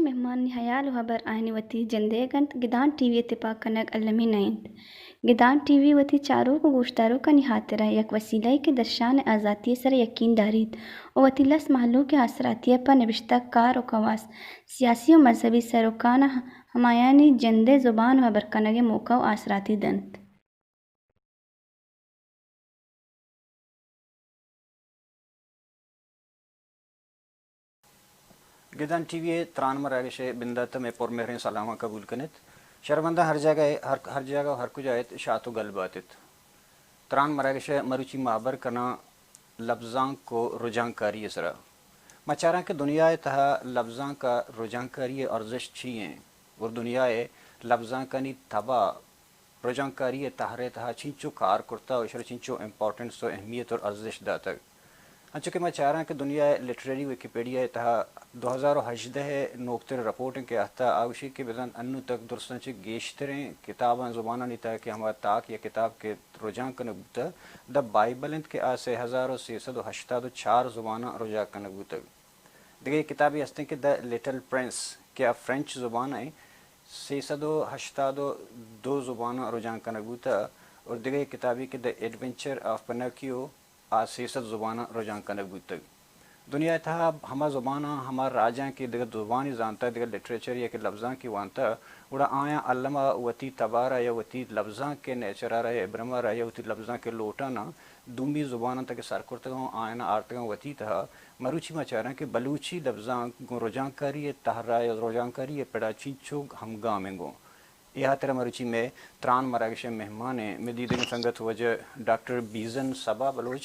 مہمانانی ہیال و ہبر آیانی وتی جندئیگ انت، گدان ٹی وی ء تپاک کنگ المی نہ انت۔ گدان ٹی وی وتی چاروک و گوشداروکانی ہاترا یک وسیلہ یے کہ درشان ء آزاتی ء سرا یکین داریت و وتی لس مہلوک ء آسراتی ء پہ نبشتہ کار و کواس، سیاسی و مذہبی سروکاناں ہمایانی جندئے زبان و ہبر کنگ ء موقع و آسراتی دنت۔ گدان ٹی وی ء تران مراگش ء بندات ء مئے پرمہریں سلاماں قبول کن ات۔ شرمنداں ہر جاگہ ء ہر، ہر جاگہ ء ہر کجا ات، شات و گل بات ات۔ تران مراگش ء مروچی ما ہبر کناں لبزانک و رجانکاری ء سرا۔ ما چاراں کہ دنیا ء تہا لبزانک ء رجانکاری ء ارزشت چی ایں اور دنیا ء لبزانکانی تبا رجانکاری ء تہر ء تہا چنچو کار کرتہ و ایشرا چنچو امپورٹنس و اہمیت اور ارزشت داتگ۔ انچو کہ ما چاراں کہ دنیا ء لٹریری ویکیپیڈیا ء تہا دو ہزار و ہژدہ ء نوکتریں رپورٹ انت کہ اہتہ، آ گوشی کہ بزاں انوں تک درستاں چہ گیشتریں کتاباں زبانانی تہا کہ ہما تاک یا کتاب کہ رجانک کنگ بوتہ، داں بائبل انت کہ آ سئے ہزار و سئے سد و ہشتاد و چار زباناں رجانک کنگ بوتگ۔ دگہ یک کتابے ہستیں کہ دی لٹل پرنس کہ آ فرنچ زبان ء سئے سد و ہشتاد و دو زباناں رجانک کنگ بوتہ، اور دگہ یک کتابے کہ دی ایڈونچر آف پنوکیو آ سئے سد زباناں رجانک کنگ بوتگ۔ دنیا ء تہا ہما زباناں، ہما راجاں کہ دگہ زبانی زانتہ، دگہ لٹریچر یا کہ لبزانکی وانتہ، گڑا آیاں الما وتی تبارا یا وتی لبزانک ء نیچرارا یا ابرمارا یا وتی لبزانک ء لوٹاناں دومی زباناں تک سر کرتگاں و آیاناں آرتگاں وتی تہا۔ مروچی ما چاراں کہ بلوچی لبزانک گوں رجانکاری ء تہرا یا رجانکاری ء پڑا چینچو ہمگامیں گوں۔ اے ہاترا مروچی مئے تران مراگش ء مہمان ایں، مئے دیدگیں سنگت واجہ ڈاکٹر بیزن صبا بلوچ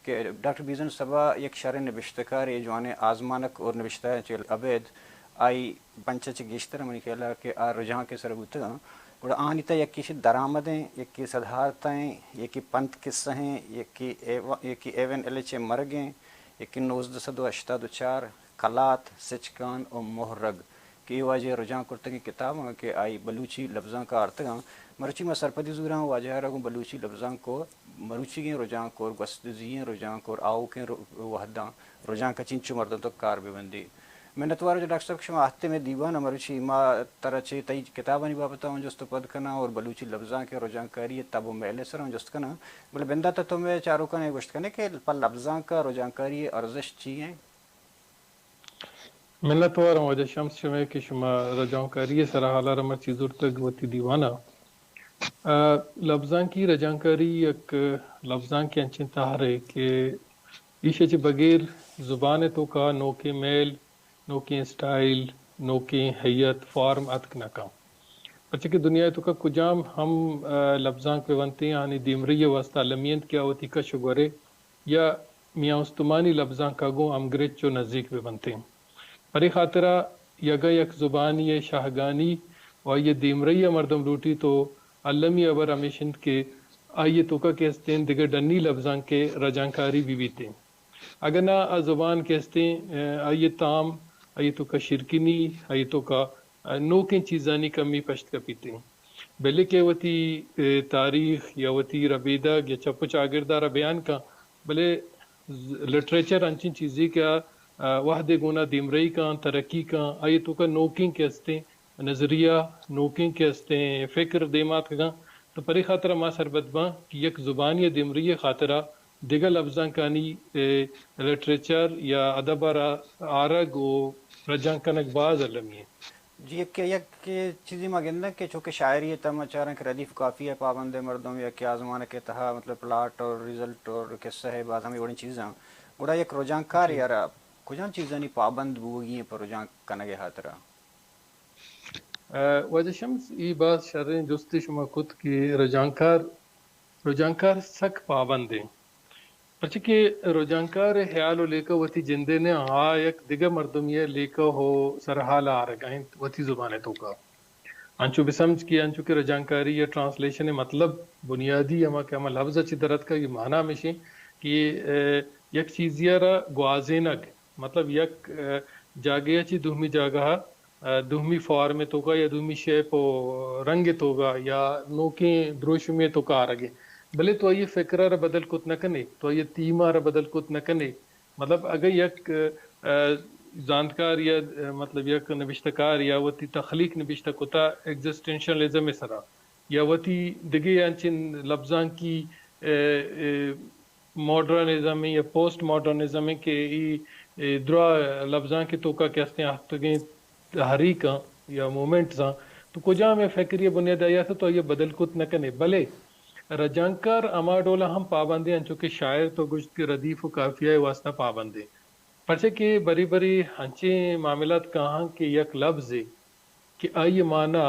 کہ ڈاکٹر بیزن صبا یک شریں نبشتہ کارے، جوانیں آزمانک اور نبشتہ چہ ابید آئی پنچ ء چہ گیشتر منی خیال ء کہ آ رجانک ء سر بوتگاں۔ گڑا آہانی تہ یکے شی درآمدیں، یکے سدھارتھیں، یکے پنت قصہیں، یکے ایو-، یکے ایون ایل ایچ ء مرگیں، یکے نوزدہ سد و ہشتاد و چار، کلات، سچکان و مہرگ کہ اے واجہ ء رجانک کرتگیں کتاباں کہ آئی بلوچی لبزانک ء آرتگاں۔ مرچی ما سرپدی زوراں واجہ ء را گوں بلوچی لبزانک و مروچیگیں رجانک اور گوستزیگیں رجانک اور آؤکیں رو-، وہداں رجانک ء چنچو مردم تو کار بہ بندی۔ منتوار ڈاکٹر صاحب کہ شما آہتے مئے دیوان ء مروچی ما ترا چہ تئی کتابانی بابت ء ہم جست و پد کناں اور بلوچی لبزانک ء رجانکاری ء تب و میل ء سر ہم جست کناں، بلے بندات ء تو مئے چاروکاں اے گوشت کنے کہ پہ لبزانک ء رجانکاری ء ارزشت چی انت؟ منتوار آں واجہ شمس شمئے کہ شما رجانکاری ء سرا حال ء را مرچی زرتگ وتی دیوان ء۔ آ، لبزانکی رجانکاری یک لبزانکے انچیں تہرے کہ ایش ء چہ بغیر زبان ء توکا نوکیں میل، نوکیں اسٹائل، نوکیں ہیئت، فارم اتک نہ کن۔ پرچہ کہ دنیا ء توکا کجام ہم، آ، لبزانک بہ بنتیں، آنی دیمرئی ء واستہ المی انت کہ آ وتی کش و گورے یا میان استمانی لبزانک ء گوں ہمگرنچ و نزیک بہ بنتیں۔ پرے خاطرا اگاں یک زبانی ء شاہگانی و آئی ء دیمرئی ء مردم لوٹیت و المی ہبر ہمیش انت کہ آئی ء توکا کہ استیں دگہ ڈنی لبزانک ء رجانکاری بہ بیتیں۔ اگاں نہ آ زبان کہ استیں، ء، آئی ء تام، آئی ء توکا شیرکنی، آئی ء توکا، ء، نوکیں چیزانی کمی پشت کپیتیں۔ بلے کہ وتی، ء، تاریخ یا وتی ربیدگ یا چپ و چاگرد ء را بیان کن، بلے ز-، لٹریچر انچیں چیزے کہ آ، آ، وہدے گونا دیمرئی کن، ترقی کن، آئی ء توکا نوکیں کہ استیں نظریہ، نوکیں کہ استیں فکر دیما اتکگاں، تو پرے خاطرا ما سرپد باں کہ یک زبانی ء دیمرئی ء خاطرا دگہ لبزانکانی، اے، لٹریچر یا ادب ء را آرگ و رجانک کنگ باز المی انت۔ جی، یک، یک چیزے ما گنداں کہ چونکہ شاعری ء تہ ما چاراں کہ ردیف قافیہ ء پابند ء مردم یا کہ آزمانک ء تہا مطلب پلاٹ اور رزلٹ اور قصہ ء باز ہمے وڑیں چیزاں، گڑا یک رجانکارے ء را کجام چیزانی پابند بوگی انت پہ رجانک کنگ ء ہاترا؟ ء، واجہ شمس، اے باز شریں جستے شما کت کہ رجانکار، رجانکار سک پابند انت۔ پرچہ کہ رجانکار ء ہیال و لیکہ وتی جندے نہ، آ یک دگہ مردمے ء لیکہ و سرحال ء آرگ ء انت وتی زبان ء توکا۔ انچو بہ سمجھ کہ انچو کہ رجانکاری یا ٹرانسلیشن ء مطلب بنیادی ہما کہ ہما لفظ ء چہ در اتکگ، اے مانا ہمیش انت کہ، ء، یک چیزے ء را گوازینگ، مطلب یک، ء، جاگہے ء چہ دومی جاگہ ء، ء، دومی فارم ء توکا یا دومی شیپ و رنگ ء توکا یا نوکیں دروشمے ء توکا آرگ ء۔ بلے تو آئی ء فکر ء را بدل کت نہ کن ئے، تو آئی ء تھیم ء را بدل کت نہ کن ئے۔ مطلب اگہ یک، ء، زانتکار یا، مطلب، یک نبشتہ کار یا وتی تخلیق نبشتہ کتا ایگزسٹنشلزم ءِ سرا، یا وتی دگہ انچیں لبزانکی، اے، اے، ماڈرنزم یا پوسٹ ماڈرنزم کہ ای، اے، درا لبزانک ءِ توکا کہ استیں ہفتگیں تحریکاں یا موومنٹس آں، تو کجام ءِ فکری بنیاد آئی ءَ تو آئی ءَ بدل کت نہ کنے، بلے رجانکار ہما ڈولا ہم پابندیں، انچو کہ شاعر تو گوشت کہ ردیف و قافیہ ءِ واسطہ پابندیں۔ پرچہ کہ بری بری ہنچیں معاملات کاہاں کہ یک لبزے کہ آئی ءِ معنی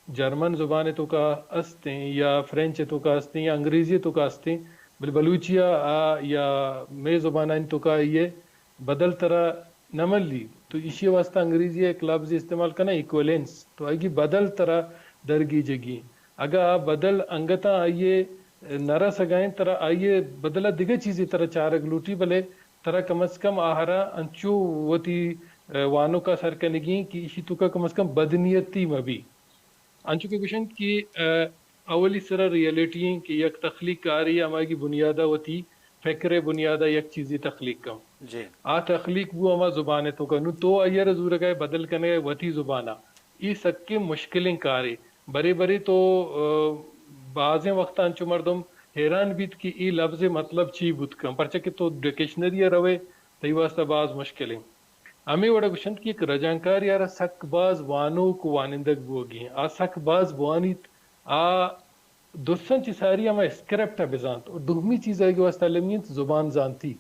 جرمن زبان ءِ توکا استیں یا فرنچ ءِ توکا استیں یا انگریزی ءِ توکا استیں، بلے بلوچی ءَ آ یا مئے زبانانی توکا آئی ءِ بدل ترا نہ ملی، تو ایشی ءِ واسطہ انگریزی ءَ یک لبزے استعمال کناں، ایکویلنس، تو آئی ءِ بدل ترا درگیجگی۔ اگاں آ بدل انگتاں آئی ءِ نہ رسگا انت، ترا آئی ءِ بدل ءَ دگہ چیزے ترا چارگ لوٹی، بلے ترا کم از کم آہرا انچو وتی، اے، وانوکا سر کنگی انت کہ ایشی توکا کم از کم بدنیتی مہ بی۔ انچو کہ گوشنت کہ، اے، اولی سرا ریئلٹی انت کہ یک تخلیق کاری ہمائی بنیادا وتی فکر ءِ بنیادا یک چیزے تخلیق کن۔ جی۔ آ تخلیق بو ہما زبان ءِ توکا۔ نوں تو آئی ءَ را زورگا ئے بدل کنگا ئے وتی زبانا۔ اے سکیں مشکلیں کارے۔ برے برے تو، اے، بازیں وقتا انچو مردم حیران بیت کہ اے لبز ءِ مطلب چی بوت کن، پرچا کہ تو ڈکشنری ءَ روئے، تئی واسطہ باز مشکل انت۔ ہمے وڑا گوشنت کہ یک رجانکارے ءَ را سک باز وانوک و وانندگ بوگی انت۔ آ سک باز بوانیت، آ درساں چہ ساری ہما اسکرپٹ ءَ بزانت و دومی چیز آئی واسطہ المی انت زبان زانتی۔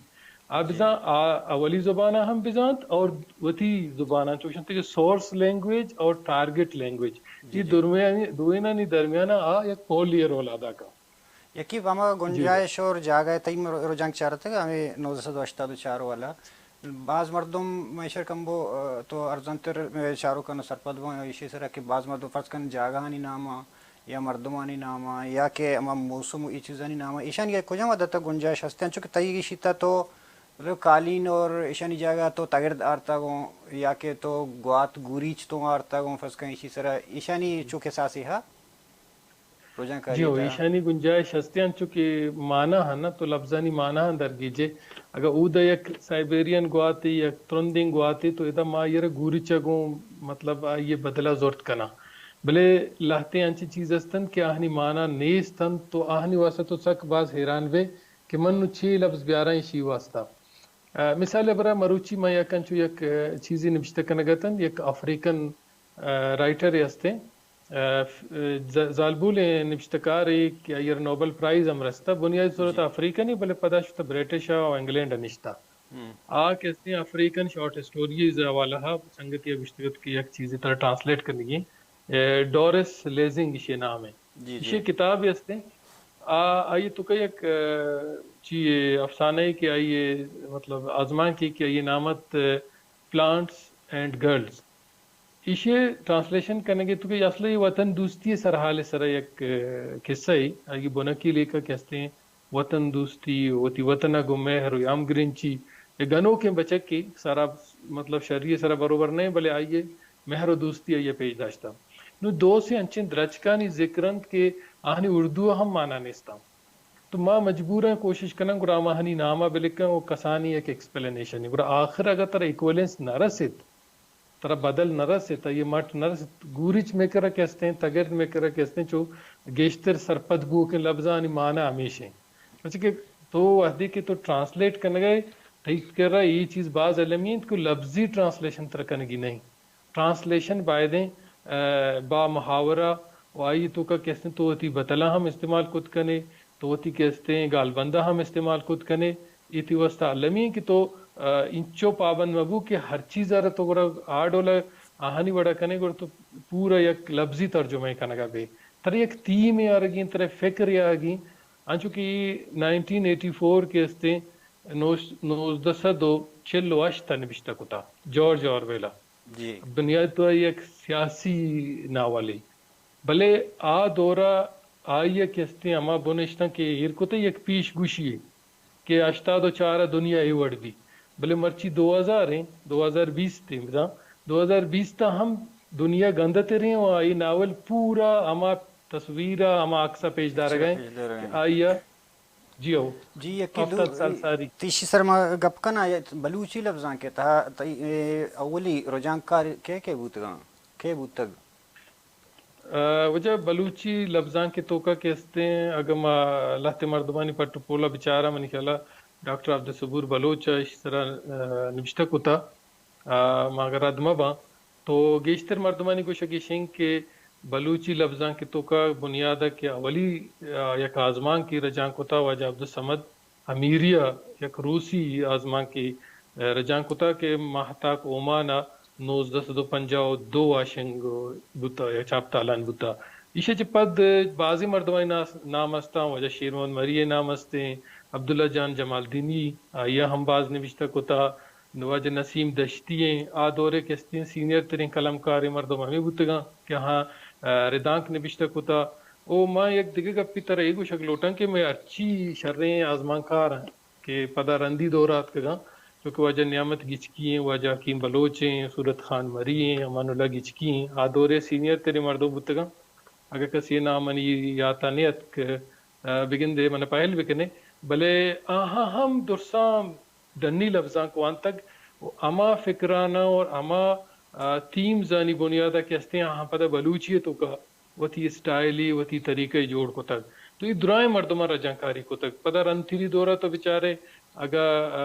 آ جی۔ بزان، آ اولی زبان ءَ ہم بزانت اور وتی زبان ءَ، چوش انت کہ سورس لینگویج اور ٹارگٹ لینگویج، جی، اے جی۔ درمیانی، دوئینانی درمیان ءَ آ یک پولی رول ادا کن۔ یکی پہ ہما جی۔ گنجائش اور جاگہ ءِ تئی م-، رجانک چارتگ ہمے نوزدہ سد و ہشتاد و چار والا۔ باز مردم، من ایشر کمبو، آ، تو ارزانتر، آ، چاروکاں سرپد بوں، ایشی سرا کہ باز مردم فرض کن جاگہانی نام ءَ یا مردمانی نام ءَ یا کہ ہما موسم و اے چیزانی نام ءَ، ایشانی کجام حد تک گنجائش ہست انت؟ چونکہ تئی گیشی تا تو مطلب قالین اور ایشانی جاگہ تو تگرد آرتا گوں یا کہ تو گوات گوریچ تو آرتا گوں، فرض کن ایشی سرا ایشانی چو کساسے ہا؟ رجانکاری جی ہو، ترا۔ ایشانی گنجائش ہستی، انچو کہ مانا ہاں نا، تو لبزانی مانا ہاں درگیجے۔ اگاں اودا یک سائبیرین گواتے، یک ترندیں گواتے، تو ادا ما آئی ءَ را گوریچ ءَ گوں، مطلب، آئی ءِ بدلا زرت کناں۔ بلے لہتیں انچیں چیز ہستن کہ آہانی مانا نیست انت، تو آہانی واسطہ تو سک باز حیران بے کہ من نوں چے لبز بیاراں ایشی واسطہ۔ آ، مثال ءِ برا مروچی ما یک انچو یک، آ، چیزے نبشتہ کنگ ءَ اتن، یک افریقن، آ، رائٹرے ہستیں، آ، ف-، ز-، زالبولیں نبشتہ کارے کہ آئی ءَ را نوبل پرائز ہم رستہ، بنیادی صورت جی۔ افریقنی، بلے پدا شتہ برٹش ءَ و انگلینڈ ءَ نشتہ۔ ہم۔ آ کہ ہستیں افریقن شارٹ اسٹوریز ءِ حوالہ ءَ سنگتے ءَ گوشتگ ات کہ یک چیزے ترا ٹرانسلیٹ کنگی، اے، ڈورس لیزنگ ایشی نام ہے۔ جی، ایشی جی۔ کتابے ہستیں۔ آ، آئی توکا یک، آ، چی افسانہ ہے کہ آئی، مطلب، آزمانکے کہ آئی نام ات، آ، پلانٹس اینڈ گرلز۔ ایشی ٹرانسلیشن کنگے تو کہ اصل اے وطن دوستی سرحال سر یک، آ، قصہ ہے۔ آئی بنکی لیکہ کہ ہستیں وطن دوستی، وتی وطن ءَ گوں مہر و ہمگرنچی، اے گنوکیں بچکے سرا، مطلب، شری سرا بروبر نہ، بلے آئی مہر و دوستی آئی پیش داشتہ۔ نوں دو سے انچیں درچکانی ذکر انت کہ آہانی اردو ہم مانا نیستاں۔ تو ما مجبور ہیں کوشش کناں گڑا ہماہانی نام ءَ بلکاں و کسانی یک ایکسپلینیشن۔ گڑا آخر اگر ترا ایکویلنس نہ رسیت، ترا بدل نہ رسیت، آئی مٹ نہ رسیت، گوریچ مئے کرا کہ ہستیں، تگرد مئے کرا کہ ہستیں، چو گیشتر سرپد بوکیں لبزانی مانا ہمیش ہیں۔ پرچہ کہ تو وہدے کہ تو ٹرانسلیٹ کنگا ئے، تئی کرا یہ چیز باز المی انت کہ لبزی ٹرانسلیشن ترا کنگی نہیں۔ ٹرانسلیشن بایدیں، آ، با محاورہ و آئی توکا کہ ہستیں تو وتی بتلاں ہم استعمال کت کنے، تو وتی کہ ہستیں گالبندہ ہم استعمال کت کنے۔ اے تئی واسطہ المی انت کہ تو، آ، انچو پابند مبو کہ ہر چیز ءَ را تو گڑا آ ڈول ءَ آہانی وڑا کنے، گڑا تو پورا یک لبزی ترجمہ کنگا بے۔ ترا یک تھیمے آرگی، ترا فکرے آرگی، انچو کہ نائنٹین ایٹی فور کہ ہستیں، نوش-، نوزدہ سد و چل و ہشت ءَ نبشتہ کتا جارج آرویل ءَ۔ جی۔ بنیاد تو یک سیاسی ناولے۔ بلے آ دورا آئی ءَ کہ ہستیں ہما بنشتاں کہ ایر کتہ یک پیش گوشی کہ ہشتاد و چار ءَ دنیا اے وڑ بی۔ بلے مرچی دو ہزار ایں، دو ہزار بیست ایں بزاں، دو ہزار بیست ءَ ہم دنیا گندتریں و آئی ناول پورا ہما تصویر ءَ، ہما عکس ءَ پیش دارگ ءَ ایں پیش دارگ ءَ کہ ایں۔ آئی ءَ جی ہو۔ جی، یکی دو ہفتاد سال ساری۔ تیشی سر ما گپ کناں، بلوچی لبزانک ءِ تہا تئی، اے، اولی رجانکار کے کے بوتگاں؟ کے بوتگ؟ آ، واجہ بلوچی لبزانک ءِ توکا کہ استیں، اگہ ما لہتے مردمانی پٹ و پولا بچاراں، منی خیالا ڈاکٹر عبدالصبور بلوچ ءَ ایشی سرا، آ، نبشتہ کتا۔ آ، ما اگہ رد مہ باں تو گیشتر مردمانی گوشگ ایش انت کہ بلوچی لبزانک ءِ توکا بنیاد ءَ کہ اولی، آ، یک آزمانکے رجانک کتا واجہ عبدالصمد امیری ءَ، یک روسی آزمانکے، آ، رجانک کتا کہ ماہتاک اومان ءَ نوزدہ سد و پنجاہ و دو ءَ شنگ بوتا یا چاپ تالان بوتا۔ ایشی ءَ چہ پد بازیں مردمانی ناس-، نام استاں، واجہ شیر محمد مری ءِ نام استیں، عبداللہ جان جمالدینی، آئی ءَ ہم باز نبشتہ کتا، واجہ نسیم دشتی ایں، آ دور ءِ کہ استیں سینئر تریں قلمکاریں مردم ہمے بوتگاں کہ آہاں، آ، ردانک نبشتہ کتا۔ او ما یک دگہ گپے ترا اے گوشگ لوٹاں کہ مئے ہرچی شریں آزمانکار انت کہ پدا رندی دور ءَ آتکگاں، چوکہ واجہ نعمت گچکی ایں، واجہ حکیم بلوچ ایں، صورت خان مری ایں، امان اللہ گچکی ایں، آ دور ءِ سینئر تریں مردم بوتگاں۔ اگہ کسی ءِ نام منی یات ءَ نہ اتک، آ، بگندے من ءَ پہل بکنے، بلے آہاں ہم درساں ڈنی لبزانک وانتگ و ہما فکراناں اور ہما، آ، تھیمزانی بنیاد ءَ کہ استیں، آہاں پدا بلوچی ءِ توکا وتی اسٹائلے، وتی طریقہ جوڑ کتگ۔ تو اے درائیں مردماں رجانکاری کتگ۔ پدا رندتری دور ءَ تو بچارے، اگہ، آ،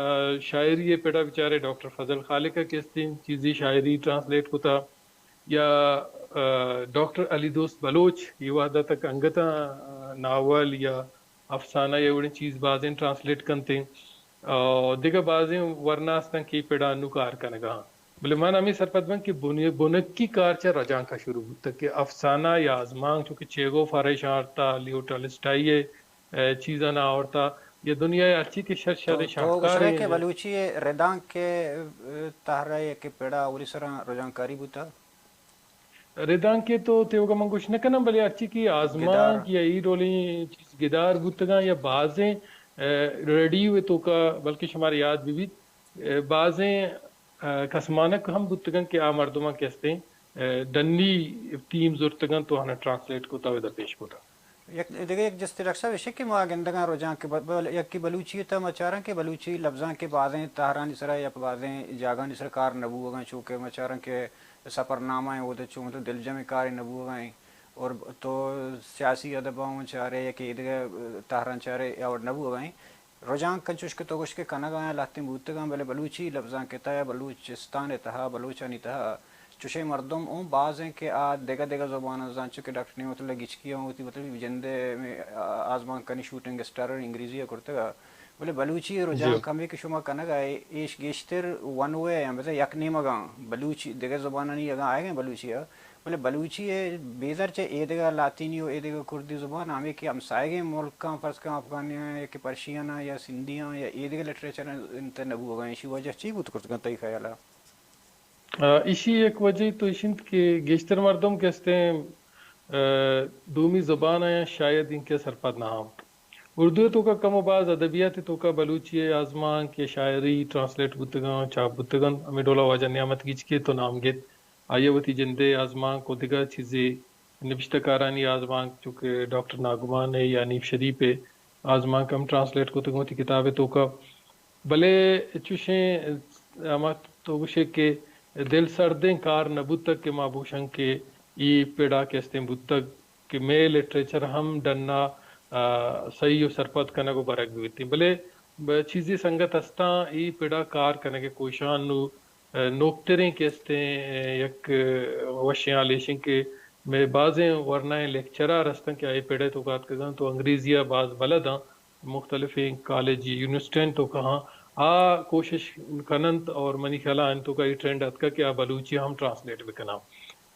شاعری ءِ پڑ ءَ بچارے، ڈاکٹر فضل خالق ءَ کہ استیں چیزے شاعری ٹرانسلیٹ کتا، یا، آ، ڈاکٹر علی دوست بلوچ اے وہد ءَ تک انگتاں، آ، ناول یا افسانہ یا وڑیں چیز بازیں ٹرانسلیٹ کنتیں۔ آ، دگہ بازیں ورنا استاں کہ اے پڑ ءَ انو کار کنگا آں۔ بلے من ہمے سرپد باں کہ بنی-، بنکی کار چہ رجانک ءَ شروع بوتگ کہ افسانہ یا آزمانک، چونکہ چیگوف ءَ را ایشاں آورتا، لیو ٹالسٹائی ءِ، آ، چیزاں آورتا، یا دنیا ءِ ہرچی کہ شر شریں تو، تو گوشگ ءَ شاہکاریں کہ بلوچی ءِ ردانک ءِ، آ، تہر ءَ کہ پڑ ءَ اولی سرا رجانکاری بوتگ؟ ردانک ءِ تو تیوگا من گوش نہ کناں، بلے ہرچی کہ آزمانک یا اے ڈولیں چیز گدار بوتگاں یا بازیں، آ، ریڈیو ءِ توکا، بلکہ شمارا یاد بہ بیت، آ، بازیں، آ، کسمانک ہم بوتگاں کہ آ مردماں کہ استیں، آ، ڈنی تھیم زرتگاں تو آہاں ٹرانسلیٹ کتا و ادا پیش کتا۔ یک دگہ یک جستے ڈاکٹر صاحب، ایشی کہ ما گندگاں رجانک ءِ ب-، بل-، یکے بلوچی ءِ تہ ما چاراں کہ بلوچی لبزانک ءِ بازیں تہرانی سرا یا پہ بازیں جاگہانی سرا کار نہ بوگاں، چو کہ ما چاراں کہ سفرنامہ ایں، اود ءَ چو مطلب دلجمیں کارے نہ بوگا ایں۔ اور تو سیاسی ادب ءَ چارے یا کہ ایدگہ تہراں چارے یا وڑ نہ بوگا ایں۔ رجانک انچوش کہ تو گوشت کہ کنگا ایں، لہتیں بوتگاں، بلے بلوچی لبزانک ءِ تہ ءَ، بلوچستان ءِ تہ ءَ، بلوچانی تہ ءَ چوشیں مردم اوں باز ایں کہ آ دگہ دگہ زباناں زانت، چو کہ ڈاکٹر نعمت اللہ گچکی ءَ وتی مطلب جند ءِ آزمانکانی شوٹنگ اسٹار انگریزی ءَ کرتگ ءَ، بلے بلوچی ءِ رجانک ہمے کہ شما کنگ ءَ اے، ایش گیشتر ون وے ءَ، بزاں یک نیمگاں بلوچی، دگہ زبانانی اگاں آیگ ءَ بلوچی ءَ، بلے بلوچی ءِ بیزار چہ ایدگہ لاطینی و ایدگہ کردی زبان ہمے کہ ہمساہگیں ملکاں، فرض کن افغانیاں یا کہ پرشیاناں یا سندھیاں یا ایدگہ لٹریچراں انت نہ بوگا، ایشی وجہ چی بوت کرتگاں تئی خیال ءَ؟ آ، ایشی یک وجہ تو ایش انت کہ گیشتر مردم کہ استیں، آ، دومی زبان ءَ شاید اینکہ سرپد نہ انت۔ اردو ءِ توکا کم و باز ادبیات ءِ توکا بلوچی ءِ آزمانک یا شاعری ٹرانسلیٹ بوتگاں، چاپ بوتگاں۔ ہمے ڈولا واجہ نعمت گچکی ءِ تو نام گیت، آئی ءَ وتی جند ءِ آزمانک و دگہ چیزے نبشتہ کارانی آزمانک، چو کہ ڈاکٹر ناگمان ءِ یا حنیف شریف ءِ آزمانک ہم ٹرانسلیٹ کتگ وتی کتاب ءِ توکا۔ بلے چوشیں ہما تو گوشے کہ دل سردیں کار نہ بوتگ کہ ما بوشن کہ اے پڑا کہ استیں بوتگ کہ مئے لٹریچر ہم ڈنا، آ، صحیح و سرپد کنگ و برگ بیتیں۔ بلے ب-، چیزے سنگت ہستاں اے پڑا کار کنگ ءِ کوشاں نو نوکتریں کہ استیں، یک وشیں حال ایش انت کہ مئے بازیں ورنائیں لیکچرار ہستن کہ آئی پڑ ءِ توکا اتکگاں تو انگریزی ءَ باز بلداں، مختلفیں کالج یونیورسٹیاں توکا ہاں آ کوشش کننت اور منی خیال ءَ آنی توکا اے ٹرینڈ اتکگ کہ آ بلوچی ءَ ہم ٹرانسلیٹ بکناں۔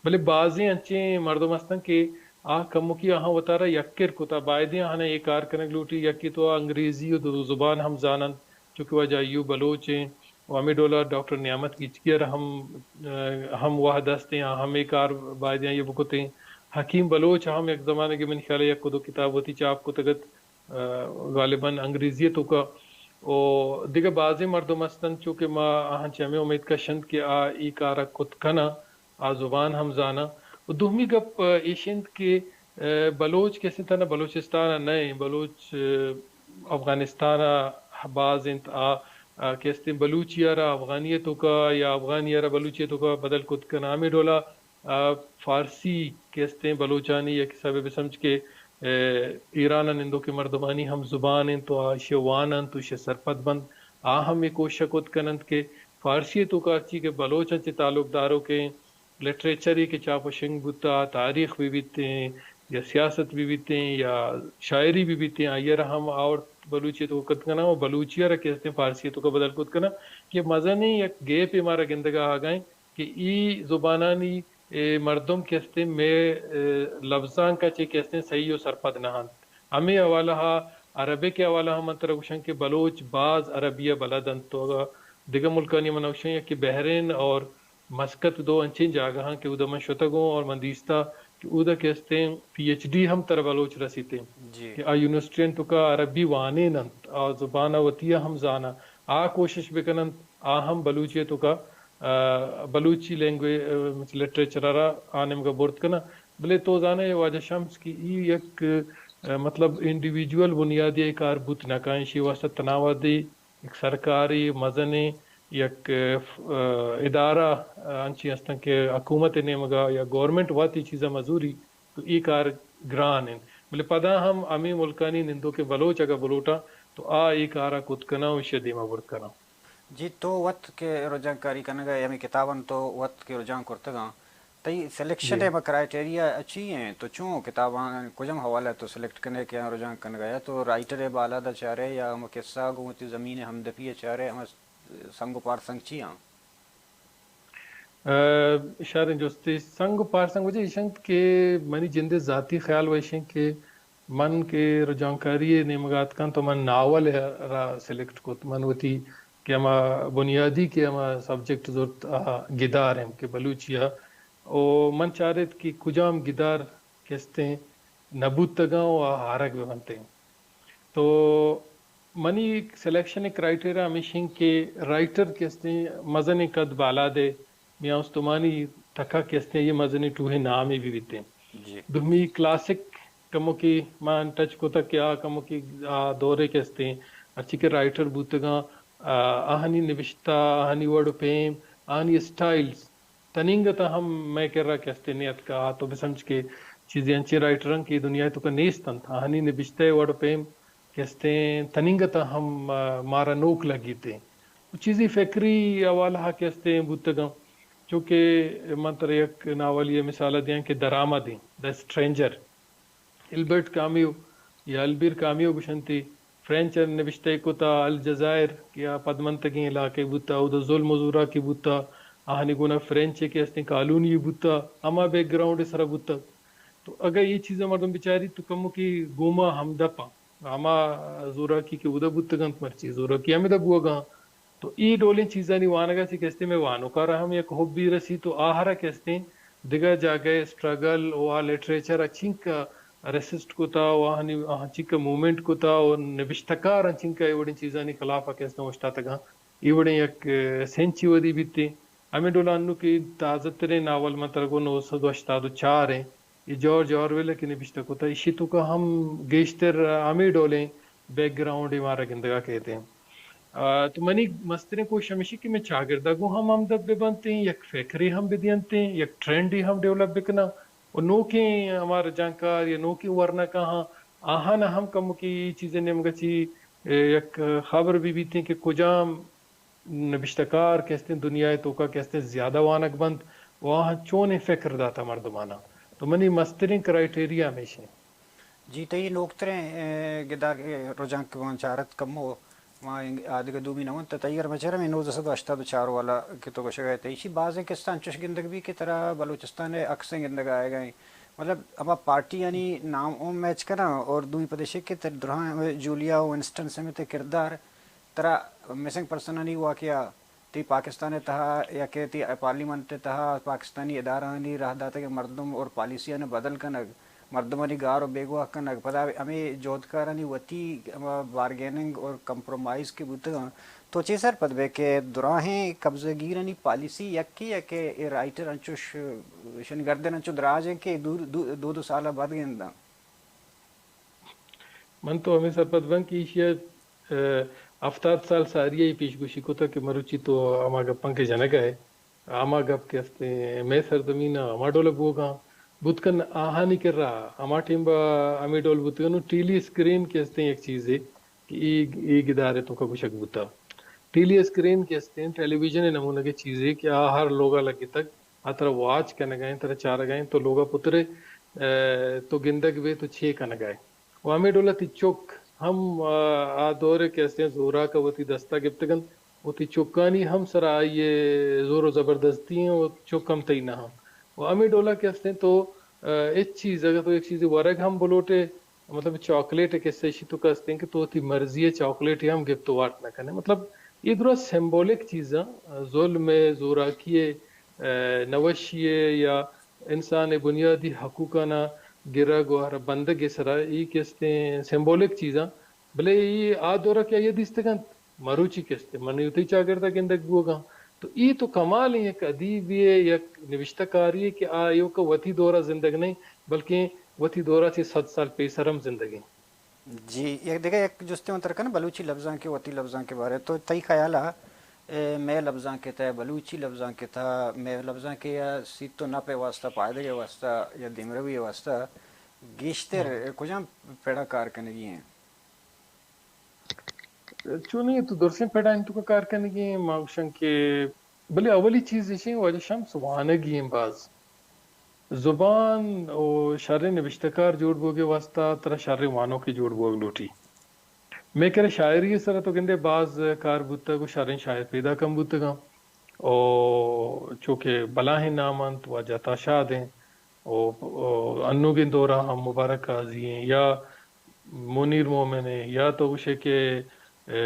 بلے بازیں انچیں مردم ہستن کہ آ کمکی آہاں وتارا یک کر کتا، بایدیں آہاں اے کار کنگ لوٹی، یکے تو آ انگریزی و دو زبان ہم زاننت، چونکہ واجہ ایوب بلوچ ایں، و ہمے ڈولا ڈاکٹر نعمت گچکی ءَ را ہم، آ، ہم وہد است ایں، آ ہمے کار بایدیں آئی ءَ بکتیں۔ حکیم بلوچ ءَ ہم یک زمانگے منی خیال ءَ یک و دو کتاب وتی چاپ کتگ ات، آ، غالباً انگریزی ءِ توکا۔ و دگہ بازیں مردم ہستنت، چو کہ ما آہاں چہ ہمے امیت کشنت کہ آ اے کار ءَ کت کناں، آ زبان ہم زاناں۔ و دومی گپ، آ، ایش انت کہ، آ، بلوچ کسے تھنا بلوچستان ءَ نہ ایں، بلوچ، آ، افغانستان ءَ باز انت، آ، آ، کہ استیں بلوچی ءَ را افغانی ءِ توکا یا افغانی ءَ را بلوچی ءِ توکا بدل کت کناں۔ ہمے ڈولا، آ، فارسی کہ استیں بلوچانی یک حسابے بسمجھ کہ، اے، ایران ءَ نندوکیں مردمانی ہم زبان انت تو آ ایشی ءَ وان انت تو ایشی ءَ سرپد بنت۔ آ ہم اے کوشش ءَ کت کن انت کہ فارسی ءِ توکا ہرچی کہ بلوچاں چہ تعلق داروکیں لٹریچرے کہ چاپ و شنگ بوتا، تاریخ بہ بیتیں یا سیاست بہ بیتیں یا شاعری بہ بیتیں، آئی ءَ را ہم آورت بلوچی ءِ توکا کت کناں و بلوچی ءَ را کہ استیں فارسی ءِ توکا بدل کت کناں کہ مزنیں یک گیپے مارا گندگ ءَ آگا انت کہ ای زبانانی، اے، مردم کہ استیں مئے، اے، لبزانک ءَ چہ کہ استیں صحیح و سرپد نہ انت۔ ہمے حوالہ ءَ عربک ءِ حوالہ ءَ من ترا گوشاں کہ بلوچ باز عربی ءَ بلد انت تو اگاں دگہ ملکانی من ءَ گوشاں، یکے بحرین اور مسقط دو انچیں جاگہاں کہ اودا من شتگوں اور من دیستا کہ اودا کہ استیں پی ایچ ڈی ہم ترا بلوچ رسیتیں جی۔ کہ آ یونیورسٹی انت توکا عربی وانین انت، آ زبان ءَ وتی ءَ ہم زاناں، آ کوشش بکن انت، آ ہم بلوچی ءِ توکا، آ، بلوچی لینگویج، آ، لٹریچر ءَ را آ نیمگا برت کناں۔ بلے تو زانے واجہ شمس کہ ای یک، آ، مطلب انڈیویجول بنیادی ءَ کار بوت نہ کن، ایشی واسطہ تناوہ دے یک سرکاری مزنیں یک، آ، ادارہ، آ، انچیں ہستن کہ حکومت ءِ نیمگا یا گورنمنٹ وت ای چیزا مزوری تو ای کار گران انت۔ بلے پدا ہم ہمے ملکانی نندوکیں بلوچ اگاں بلوٹاں تو آ ای کارا کت کناں و ایشی دیما برت کناں۔ جی، تو وت کہ رجانکاری کنگ ءَ ہمے کتاباں تو وت کہ رجانک کرتگاں، تئی سلیکشن جی۔ ءِ کرائٹیریا چی ایں؟ تو چون کتاباں کجام حوالہ ءَ تو سلیکٹ کنے کہ آ رجانک کنگ ءَ یا تو رائٹر ءِ بالاد ءَ چارے یا ہم قصہ گوں وتی زمین ءِ ہمدپی ءَ چارے، ہم سنگ و پارسنگ چی آں؟ ءَ، شریں جستے۔ سنگ و پارسنگ وجہ ایش انت کہ منی جند ءِ ذاتی خیال و ایش انت کہ من کہ رجانکاری ءِ نیمگا اتکاں تو من ناول ءَ را سلیکٹ کت۔ من وتی کہ ہما بنیادی کہ ہما سبجیکٹ زرت، آ، گدار انت کہ بلوچی ءَ، او من چارت کہ کجام گدار کہ استیں نہ بوتگاں و آ آرگ بہ بنتیں۔ تو منی سلیکشن ءِ کرائٹیریا ہمیش انت کہ رائٹر کہ استیں مزنیں قد بالاد ءِ میاں استمانی تکا کہ استیں، یہ مزنیں ٹوہیں نامے بہ بیتیں۔ جی۔ دومی کلاسک کموکی من ٹچ کتگ کہ آ کموکی آ دورے کہ استیں، ہرچی کہ رائٹر بوتگاں، آ، آہانی نبشتہ، آہانی وڑ و پیم، آہانی اسٹائلز، تنینگت ءَ ہم مئے کرا کہ استیں نیتکا، آ تو بسمجھ کہ چیزے انچیں رائٹر انت کہ دنیا ءِ توکا نیست انت۔ آہانی نبشتہ ءِ وڑ و پیم کہ استیں تنینگت ءَ ہم، آ، مارا نوک لگیتیں۔ و چیزے فکری حوالہ ءَ کہ استیں بوتگاں۔ چونکہ من ترا یک ناولی ءِ مثال ءَ دیاں کہ درآمدیں، دا اسٹرینجر۔ البرٹ کامیو یا البیر کامیو گوشنتی، فرینچ ءَ نبشتہ کتا الجزائر کہ آ پدمنتگیں علاقے بوتا، اودا ظلم و زوراکی بوتا، آہانی گونا فرینچ کہ استیں کالونی بوتا، ہما بیک گراؤنڈ سرا بوتا۔ تو اگہ یہ چیزا مردم بچاری تو کموکی گوما ہمدپاں۔ ہما زوراکی کہ اودا بوتگ انت، مرچی زوراکی ہمدا بوگا انت۔ تو اے ڈولیں چیزانی وانگ ءَ چہ کہ استیں مئے وانوکارا ہم یک حبی رسی تو آہرا کہ استیں دگہ جاگہ اسٹرگل و آ لٹریچر ءَ چنکا ریسسٹ کتا و آہانی، آہاں چنکا موومنٹ کتا و نبشتہ کاراں چنکا اے وڑیں چیزانی خلاف ءَ کہ استیں اوشتاتگاں۔ اے وڑیں یک، ءَ، سنچی ودی بیتیں۔ ہمے ڈولا انو کہ تازہ تریں ناول من ترا گوں نو سد و ہشتاد و چار ایں۔ اے جارج آرویل ءَ کہ نبشتہ کتہ، ایشی توکا ہم گیشتر ہمے ڈولیں بیک گراؤنڈے مارا گندگا کیت انت۔ آ، تو منی مستریں کوشش ہمیشی کہ مئے چاگردا گوں ہم ہمدپ بہ بنت انت، یک فکرے ہم بدینت انت، یک ٹرینڈے ہم ڈیولپ بکناں و نوکیں ہما رجانکار یا نوکیں ورنکاں ہاں، آہاں ہم کمکے اے چیزے نیمگا چی، اے، یک خبر بہ بیت انت کہ کجام نبشتہ کار کہ استیں دنیا ءِ توکا کہ استیں زیادہ وانگ بنت و آہاں چونیں فکر داتا مردماناں۔ تو منی مستریں کرائٹیریا ہمیش انت۔ جی، تئی نوکتریں، اے، گدار، اے، رجانک کہ من چارت کمو، ما انگ-، آ دگہ دومی نہ ونت، تئی گر مچار ہمیں نوزدہ سد و ہشتاد و چار والا کہ تو گوشگ ءَ ئے، تئی چی بازیں قصہ انچوش گندگ بی کہ ترا بلوچستان ءِ عکسیں گندگ ءَ آئیگ ءَ انت۔ مطلب، ہما پارٹی آنی نام اوں میچ کناں اور دوئی پدیشے کہ تر دراہ جولیا و ونسٹن سمتھ ءِ کردار ترا مسنگ پرسنانی واقعہ، تئی پاکستان ءِ تہا یا کہ تئی پارلیمنٹ ءِ تہا پاکستانی ادارہانی راہ داتگیں مردم اور پالیسیانی بدل کنگ، مردمانی گار و بیگواہ کنگ، پدا ہمے جہدکارانی وتی ہما بارگیننگ اور کمپرومائز کہ بوتگاں، تو چے سرپد بئے کہ دراہیں قبضہ گیرانی پالیسی یکے یا کہ اے رائٹر انچوش، اشانی گردن انچو دراج انت کہ دو، دو، دو، دو سال ءَ بد گنداں؟ من تو ہمے سرپد باں کہ ایشی ءَ، ءَ، ہفتاد سال ساری ءَ پیش گوشی کتگ کہ مروچی تو ہما گپاں کہ جنگ ءَ ئے، ہما گپ کہ استیں مئے سرزمین ءَ ہما ڈول ءَ بوگاں، بوت کن آہانی کرا ہما ٹیم ءَ ہمے ڈول بوتگ انت۔ ٹیلی اسکرین کہ استیں یک چیزے کہ اے، اے گدار ءِ توکا گوشگ بوتا۔ ٹیلی اسکرین کہ استیں ٹیلی ویژن ءِ نمونگے چیزے کہ آ ہر لوگا لگتگ، آ ترا واچ کنگا انت، ترا چارگا انت، تو لوگا پترے، ءَ، تو گندگ بے تو چے کنگا ئے۔ و ہمے ڈولا تئی چک ہم، آ، آ دور ءَ کہ استیں زوراک ءَ وتی دستا گپتگ انت، وتی چکانی ہم سرا آئی ءِ زور و زبردستی انت و چک ہم تئی نہ انت۔ و ہمے ڈولا کہ استیں تو، آ، ہچ چیز، اگر تو یک چیزے ورگ ہم بلوٹے، مطلب چاکلیٹ ءِ کسہ ایشی توکا استیں کہ تو وتی مرضی ءِ چاکلیٹے ہم گپت و وارت نہ کنے۔ مطلب اے درا سمبولک چیزاں، ظلم ءِ، زوراکی ءِ، آ، نوشی ءِ یا انسان ءِ بنیادی حقوقانا گرگ و ہر بندگ ءِ سرا اے کہ استیں سمبولک چیزاں، بلے اے آ دورا کہ آئی ءَ دیستگ انت، مروچی کہ استیں من وتی چاگردا گندگ بوگاں۔ تو اے تو کمالیں یک ادیبے ءِ، یک نبشتہ کارے کہ آ ایوکا وتی دورا زندگ نہ انت، بلکیں وتی دورا چہ صد سال پیسر ہم زندگ انت۔ جی، یک دگہ یک جستے من ترا کناں، بلوچی لبزانک ءِ، وتی لبزانک ءِ بارے تو تئی خیال ءَ، اے، مئے لبزانک ءِ تہ، بلوچی لبزانک ءِ تہ، مئے لبزانک ءِ یا سیت و نپ ءِ واسطہ، پائدگ ءِ واسطہ یا دیمروی ءِ واسطہ گیشتر کجام پڑا کار کنگی انت؟ چونیں تو درسیں پڑا انت توکا کار کنگی انت، ما گوشاں کہ بلے اولی چیز ایش انت واجہ شمس وانگی انت باز۔ زبان و شریں نبشتہ کار جوڑ بوگ ءِ واسطہ ترا شریں وانوکے جوڑ بوگ لوٹی۔ مئے کرا شاعری ءِ سرا تو گندے باز کار بوتگ و شریں شاعر پیداک ہم بوتگاں۔ و چو کہ بلاہیں نام انت، واجہ عطا شاد انت و، و انوگیں دورا ہم مبارک قاضی انت یا منیر مومن انت یا تو گوشے کہ، اے،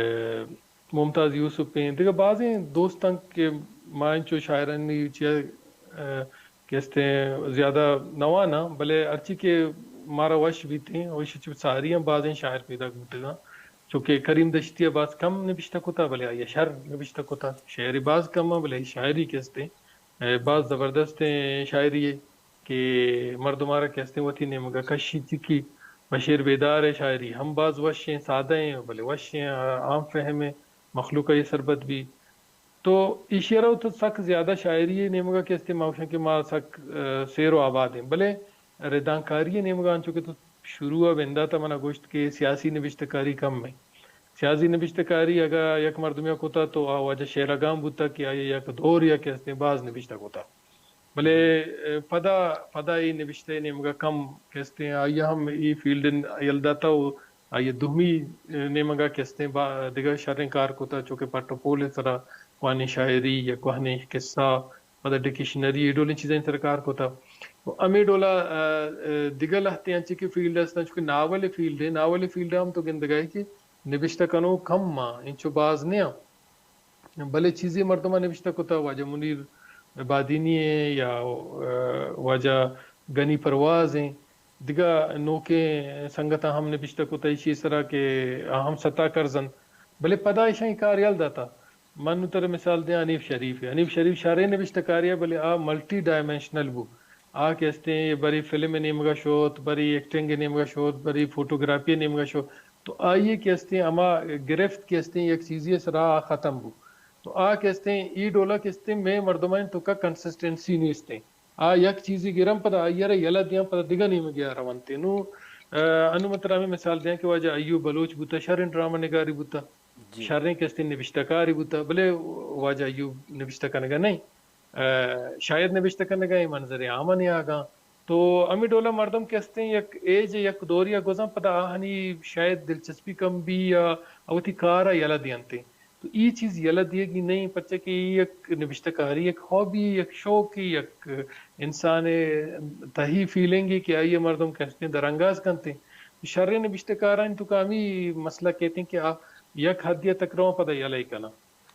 ممتاز یوسف انت، دگہ بازیں دوست انت کہ ما انچو شاعرانی چیا، اے، کہ استیں زیادہ نواناں، بلے ہرچی کہ مارا وش بیتیں، و ایشی چہ ساری ہم بازیں شاعر پیداک بوتگاں۔ چونکہ کریم دشتی ءَ باز کم نبشتہ کتا، بلے آئی ءَ شر نبشتہ کتا۔ شعری باز کم آں، بلے شاعری کہ استیں، اے، باز زبردستیں شاعری ہے کہ مردمارا کہ استیں وتی نیمگا کشی چکی۔ بشیر بیدار ءِ شاعری ہم باز وش ہیں، سادہ ہیں، بلے وش ہیں، عام فہم ہیں، مخلوق ءَ یہ سربت بھی۔ تو ایشی ءَ را تو سک زیادہ شاعری ءِ نیمگا کہ استیں ما گوشاں کہ ما سک، اے، سیر و آباد ایں، بلے ردانکاری ءِ نیمگا انچو کہ تو شروع ءَ بندات ءَ منا گوشت کہ سیاسی نبشتہ کاری کم ایں۔ سیاسی نبشتہ کاری اگاں یک مردمے ءَ کتا تو آ واجہ شیراگان بوتا کہ آئی ءَ یک دور یا کہ استیں باز نبشتہ کتا۔ بلے، اے، پدا، پدا اے نبشتہ ءِ نیمگا کم کہ استیں آئی ءَ ہم اے فیلڈ ءَ یل داتا و آئی ءَ دومی، اے، نیمگا کہ استیں با-، دگہ شریں کار کتا، چو کہ پٹ و پول ءِ سرا کوہنیں شاعری یا کوہنیں قصہ، پدا ڈکشنری، اے ڈولیں چیزانی سرا کار کتا۔ و ہمے ڈولا، اے، اے، دگہ لہتیں انچیں کہ فیلڈ استاں، چو کہ ناول ءِ فیلڈ ءَ، ناول ءِ فیلڈ ءَ ہم تو گندگا ئے کہ نبشتہ کنوک کم آں، انچو باز نیاں۔ بلے چیزے مردماں نبشتہ کتہ، واجہ منیر بادینی ایں یا، اے، واجہ گنی پرواز ایں، دگہ نوکیں سنگتاں ہم نبشتہ کتہ ایشی سرا کہ آ ہم ستا کرز انت۔ بلے پدا ایشاں اے کار یل داتہ۔ من نوں ترا مثال دیاں حنیف شریف ءِ۔ حنیف شریف شریں نبشتہ کارے ءَ، بلے آ ملٹی ڈائمنشنل بو۔ آ کہ استیں برے فلم ءِ نیمگا شوت، برے ایکٹنگ ءِ نیمگا شوت، برے فوٹوگرافی ءِ نیمگا شوت۔ تو آئی ءِ کہ استیں ہما گرفت کہ استیں یک چیزے ءِ سرا آ ختم بو۔ تو آ کہ استیں، اے ڈولا کہ استیں، مئے مردمانی توکا کنسسٹنسی نیستیں۔ آ یک چیزے گراں پدا آئی ءَ را یلہ دیاں پدا دگہ نیمگے ءَ رونتیں۔ نوں، اے، انوں من ترا ہمے مثال دیاں کہ واجہ ایوب بلوچ بوتہ، شریں ڈرامہ نگارے بوتہ، جی۔ شریں کہ استیں نبشتہ کارے بوتہ، بلے واجہ ایوب نبشتہ کنگا نئیں۔ اے، شاید نبشتہ کنگا ایں، منظر عام ءَ نیاگاں۔ تو ہمے ڈولا مردم کہ استیں یک ایج، یک دورے ءَ گوزاں، پدا آہانی شاید دلچسپی کم بی یا وتی کار ءَ یلہ دینتیں۔ تو اے چیز یلہ دیگی نئیں، پرچا کہ اے یک نبشتہ کاری، یک ہابی، یک شوقے، یک انسان ءِ تہی فیلنگے کہ آئی ءَ مردم کہ استیں درانگاز کنتیں۔ شریں نبشتہ کارانی توکا ہمے مسئلہ کیتیں کہ آ یک حدے ءَ تک رواں پدا یلہ کناں۔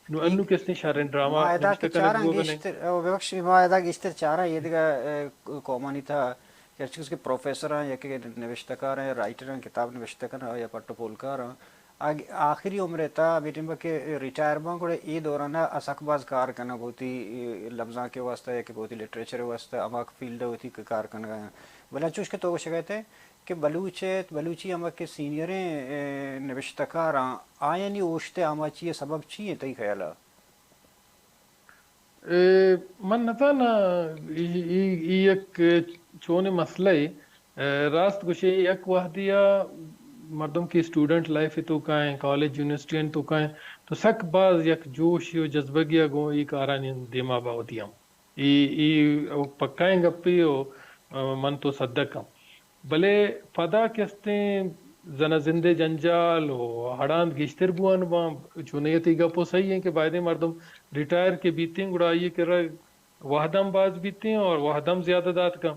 نوں انوں کہ استیں شریں ڈرامہ ما ادا نبشتہ کہ کنگ چاراں بوگ ءَ نئیں۔ گیشتر، او ببخش، ما ادا گیشتر چاراں اے دگہ، اے، قومانی تہا کہ ہرچی کہ پروفیسر آں یا کہ نبشتہ کار آں یا رائٹر آں، کتاب نبشتہ کناں یا پٹ و پولکار آں، آخری عمر ءِ تہا بہ ٹیم کہ ریٹائر باں، گڑا اے دوران ءَ سک باز کار کناں، بہ وتی لبزانک ءِ واستہ یا کہ بہ وتی لٹریچر ءِ واستہ ہما فیلڈ ءَ وتی کار کنگ ءَ آں۔ بلے انچوش کہ تو گوشگ ءَ ئے کہ بلوچ ءِ، بلوچی ہما کہ سینئریں نبشتہ کاراں، آیانی اوشت ءِ آماچی ءِ سبب چی ایں تئی خیال ءَ؟ اے، من نزاناں، ای، ای، ای یک چونیں مسئلہ اے۔ اے، راست گوشے، یک وہدے ءَ مردم کہ اسٹوڈنٹ لائف ءِ توکا ایں، کالج یونیورسٹی ءِ توکا ایں، تو سک باز یک جوشے و جذبگے ءَ گوں ای کارانی دیما باوتی ہم۔ ای، ای پکائیں گپے و، آ، من تو صدق ہم۔ بلے پدا کہ استیں زنا زندے جنجال و ہڑاند گیشتر بوان باں، چونیں تئی گپ و صحیح ایں کہ بایدیں مردم ریٹائر کہ بیتیں گڑا آئی کرا وہدم باز بیتیں اور وہدم زیادہ دات کن۔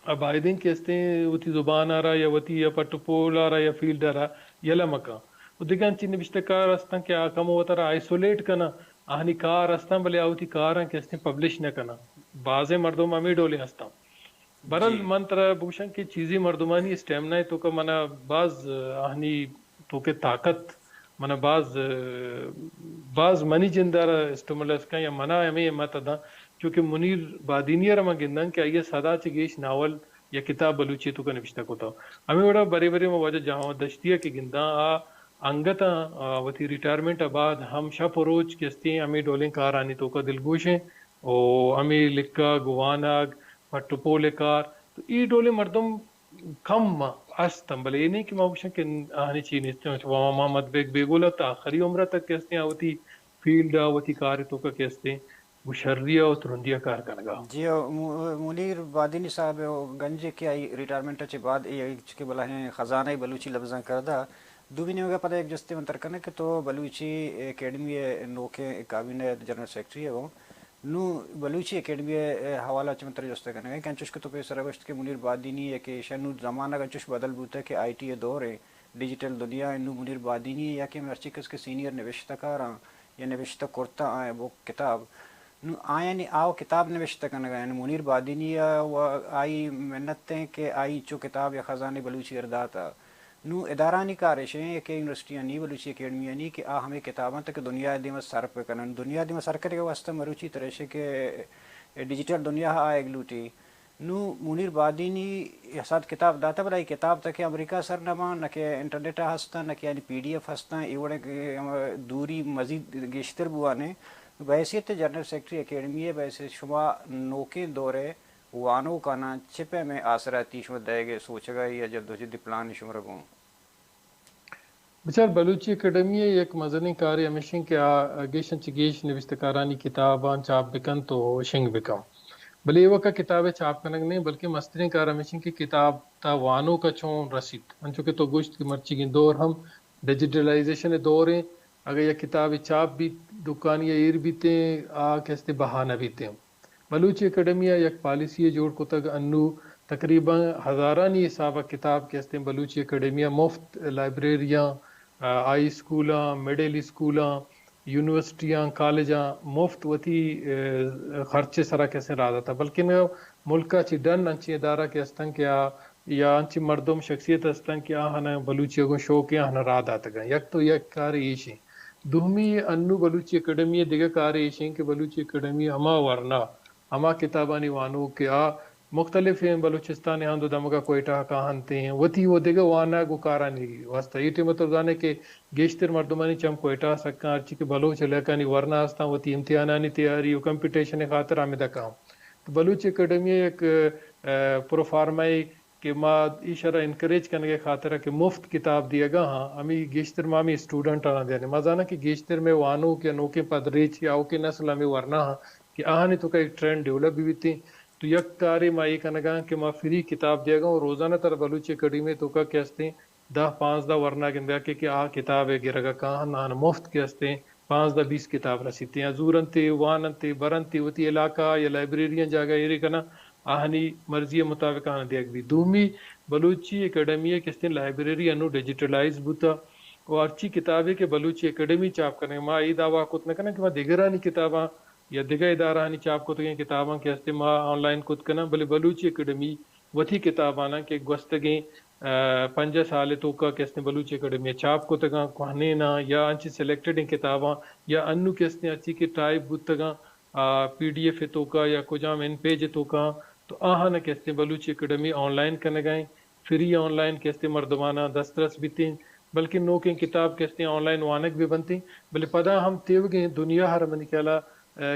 ءُ بایدیں کہ استیں وتی زبان ءَ را یا وتی یا پٹ و پول ءَ را یا فیلڈ ءَ را یلہ مکن۔ و دگہ انچیں نبشتہ کار استاں کہ آ کمو وتارا آئسولیٹ کناں، آہانی کار استاں بلے آ وتی کاراں کہ استیں پبلش نہ کناں۔ بازیں مردم ہمے ڈولیں استاں۔ برحال من ترا بگوشاں کہ چیزی مردمانی اسٹیمنا ءِ توکا منا باز، آہانی توکے طاقت منا باز، باز منی جند ءَ را اسٹیمولس کن یا منا ہمے ہمت داں، چونکہ منیر بادینی ءَ را من گنداں کہ آئی ءَ سدا چہ گیش ناول یا کتاب بلوچی ءِ توکا نبشتہ کتگ۔ ہمے وڑا برے برے من واجہ جہانوند دشتی ءَ کہ گنداں، آ انگت ءَ، آ، وتی ریٹائرمنٹ ءَ بعد ہم شپ و روچ کہ استیں ہمے ڈولیں کارانی توکا دلگوش ایں و ہمے لکھگ، وانگ، پٹ و پول ءِ کار، تو اے ڈولیں مردم کم است انت، بلے اے نہ کہ ما گوشاں کہ آہانی چی نیست انت۔ محمد بیگ بیگل ءَ تا آخری عمر ءَ تک کہ استیں آ وتی فیلڈ ءَ وتی کار ءِ توکا کہ استیں گوں شری ءَ و ترندی ءَ کار کنگ ءَ۔ جی، منیر بادینی صاحب ءِ گنجے کہ آئی ریٹائرمنٹ ءَ چہ بعد اے چکے بلاہیں خزانہ ءِ بلوچی لبزانک ءِ کردہ۔ دومی نیمگ ءَ پدا یک جستے من تر کناں کہ تو بلوچی اکیڈمی ءِ نوکیں کابینہ ءِ جنرل سیکرٹری ئے گوں۔ نوں بلوچی اکیڈمی ءِ حوالہ ءَ چہ من ترا جست کنگ ءَ کہ انچوش کہ تو پیسر ءَ گوشت کہ منیر بادینی ءَ کہ ایشاں نوں زمانگ انچوش بدل بوتگ کہ آئی ٹی ءِ دور ایں، ڈیجیٹل دنیا ایں، نوں منیر بادینی ءَ یا کہ ہرچی کس کہ سینئر نبشتہ کار آں یا نبشتہ کرتہ آں بک کتاب، نوں آیانی آ و کتاب نبشتہ کنگ ءَ ایں۔ منیر بادینی ءَ و آئی منت ایں کہ آئی چو کتاب یا خزانہ بلوچی ءَ را داتہ۔ نوں ادارہانی کار ایش ایں، یکے یونیورسٹیانی، بلوچی اکیڈمیانی کہ آ ہمے کتاباں تک دنیا ءِ دیما سر بہ کنن۔ دنیا ءِ دیما سر کنگ ءِ واستہ مروچی ترا ایش ایں کہ ڈیجیٹل دنیا ءَ آیگ لوٹی۔ نوں منیر بادینی ءَ سد کتاب داتہ، بلے آئی کتاب تک امریکہ ءَ سر نہ باں، نہ کہ انٹرنیٹ ءَ ہستاں، نہ کہ آیانی پی ڈی ایف ہستاں، اے وڑیں کہ ہم دوری مزید گیشتر بوان ایں۔ بحیثیت جنرل سیکرٹری اکیڈمی ءَ بحیثیت شما نوکیں دور ءِ وانوکاناں چہ پیمیں آسراتی شما دئیگ ءِ سوچگ ءَ یا جدوجہد ءِ پلان شمارا گوں؟ بچار، بلوچی اکیڈمی ءِ یک مزنیں کارے ہمیش انت کہ آ گیشاں چہ گیش نبشتہ کارانی کتاباں چاپ بکنت و شنگ بکنت۔ بلے ایوک ءَ کتاب ءِ چاپ کنگ نہ انت، بلکیں مستریں کار ہمیش انت کہ کتاب تا وانوک ءَ چون رسیت۔ انچو کہ تو گوشت کہ مرچیگیں دور ہم ڈیجیٹلائزیشن ءِ دور انت، اگاں یک کتابے چاپ بیت، دکانی ءَ ایر بیت، آ کہ استیں بہا نہ بیت۔ بلوچی اکیڈمی ءَ یک پالیسی یے جوڑ کتگ، انوں تقریباً ہزارانی حساب ءَ کتاب کہ استیں بلوچی اکیڈمی ءَ مفت لائبریریاں، آ، ہائی اسکولاں، مڈل اسکولاں، یونیورسٹیاں، کالجاں مفت وتی، آ، خرچ ءِ سرا کہ استیں راہ داتگ، بلکن ملک ءَ چہ ڈن انچیں ادارہ کہ استن کہ آ، یا انچیں مردم شخصیت استن کہ آہاں بلوچی ءَ گوں شوق ءَ آہاں راہ داتگ۔ یک تو یک کار ایش ایں۔ دومی، انوں بلوچی اکیڈمی ءِ دگہ کارے ایش ایں کہ بلوچی اکیڈمی ہما ورنا، ہما کتابانی وانوک کہ آ مختلفیں بلوچستان ءِ ہند و دمگ ءَ کوئٹہ ءَ کاہنت ایں، وتی و دگہ وانگ و کارانی واستہ۔ اے ٹیم ءَ تو زانے کہ گیشتر مردمانی چم کوئٹہ ءَ سکاں، ہرچی کہ بلوچ علاقہانی ورنا ہستاں، وتی امتحانانی تیاری و کمپٹیشن ءِ خاطر ہمدا کاہاں۔ تو بلوچی اکیڈمی ءِ یک، آ، پروفارمائے کہ ما ایشرا انکریج کنگ ءِ خاطر ءَ کہ مفت کتاب دیگ ءَ آں، ہمے گیشتر ما ہمے اسٹوڈنٹ آناں دیاں۔ ما زاناں کہ گیشتر مئے وانوک یا نوکیں پدریچ یا آؤکیں نسل ہمے ورنا آں کہ آہانی توکا یک ٹرینڈ ڈیولپ بہ بیتیں۔ تو یک کارے ما اے کنگ ءَ آں کہ ما فری کتاب دیگ ءَ آں، روزانہ ترا بلوچی اکیڈمی ءِ توکا کہ استیں دہ پانزدہ ورنا گندگ ءَ کہ، کہ آ کتاب ءِ گرگ ءَ کاہن، آہاں مفت کہ استیں پانزدہ بیست کتاب رسیت یا زور انت، وان انت، بر انت، وتی علاقہ یا لائبریری جاگہ ایرے کناں، آہانی مرضی ءِ مطابق آہاں دیگ بیت۔ دومی، بلوچی اکیڈمی ءِ کہ استیں لائبریری انوں ڈیجیٹلائز بوتہ و ہرچی کتابے کہ بلوچی اکیڈمی چاپ کنگ، ما اے دعویٰ کت نہ کناں کہ ما دگرانی کتاباں یا دگہ ادارہانی چاپ کتگیں کتاباں کہ استیں ما آن لائن کت کناں، بلے بلوچی اکیڈمی وتی کتاباناں کہ گوستگیں پنجاہ سال ءِ توکا کہ استیں بلوچی اکیڈمی ءَ چاپ کتگاں، کوہنیناں یا انچیں سلیکٹڈیں کتاباں یا انو کہ استیں ہرچی کہ ٹائپ بوتگاں، پی ڈی ایف ءِ توکا یا کجام ان پیج ءِ توکا، تو آہاں کہ استیں بلوچی اکیڈمی آن لائن کنگائیں، فری آن لائن کہ استیں مردماناں دسترس بیتیں، بلکہ نوکیں کتاب کہ استیں آن لائن وانگ بہ بنتیں، بلے پدا ہم تیوگیں دنیا ہر منی خیالا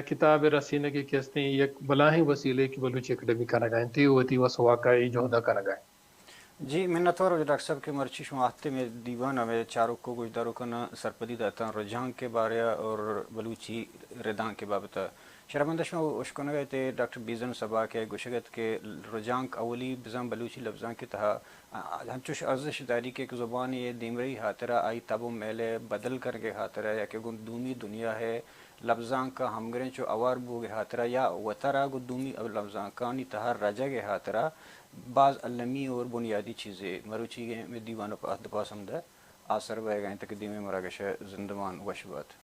کتاب ءِ رسینگ ءِ کہ استیں یک بلاہیں وسیلے کہ بلوچی اکیڈمی کنگائیں، تیو وتی وس واکا اے جہدا کنگائیں۔ جی، منتوار واجہ ڈاکٹر صاحب کہ مرچی شما آتے مئے دیوان ءَ مئے چاروک ءُ گوشداروکاں سرپدی داتاں رجانک ءِ بارے ءَ اور بلوچی ردانک ءِ بابت ءَ۔ شرمندہ شما اشکنگ ءَ ات ڈاکٹر بیزن صبا کہ گوشگ ات کہ رجانک اولی بزاں بلوچی لبزانک ءِ تہا انچوش ارزش داری کہ یک زبانے ءِ دیمرئی ہاترا آئی تب ءُ میل ءِ بدل کنگ ءِ ہاترا یا کہ گوں دومی دنیا ءِ لبزانک ءَ ہمگرنچ ءُ ہوار بوگ ءِ ہاترا یا وترا گوں دومی لبزانکانی تہا رجگ ءِ ہاترا باز المی اور بنیادی چیزے مروچیگیں مئے دیوان ءُ پہ عہد ءُ پسماند ءَ آسر بئیگ ءَ انت کہ دیمے مراگش ءَ زندمان وش بات۔